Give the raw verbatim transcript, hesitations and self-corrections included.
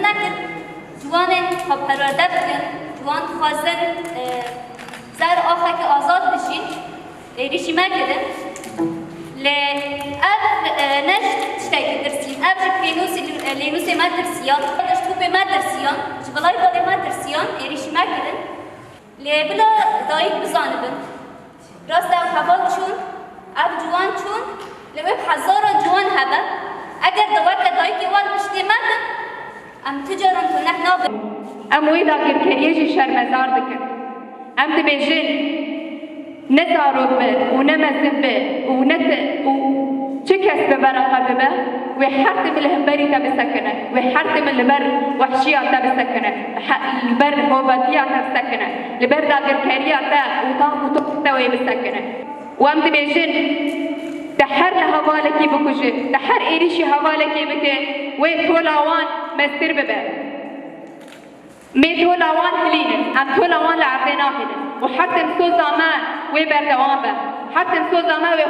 Ciwanên xwe perwerde bikin, ciwan dixwazin, e, ser axekî azad bijîn, êrîşî me kirin. Lê ev, e, ne ji tiştekî tirsîn, ev ji pênûsî, e, lênûsê me tirsiyan, ji topê me tirsiyan, ji vilayvalê me tirsiyan, êrîşî me kirin. Lê bila dayik bizanibin. Rast e, ev heval çûn, ev ciwan çûn, lê wê bi hezara ciwan hebe. Eger de weke dayikê wan piştê me bin, em tu caran tuneh nabin. Em wê dagirkeriyê jî şermezar dikin. Em dibêjin, ne zarok be û ne mezin be û ne ti-, û çi kes bi vera xwe bibe, wê her tim li hemberî te bisekine, wê her tim li ber wehşiya te bisekine, he-, li ber hovetiya te bisekine, li ber dagirkeriya te û tank û top te wê bisekine. Û em dibêjin, te her li hevalekî bikuje, te her êrîşî hevalekê bike, wê tola wan mestir bibe. Mê tola wan hilînin, em tola wan li erdê nahêlin. Û her tim soza me wê berdewam be. Her tim soza me wê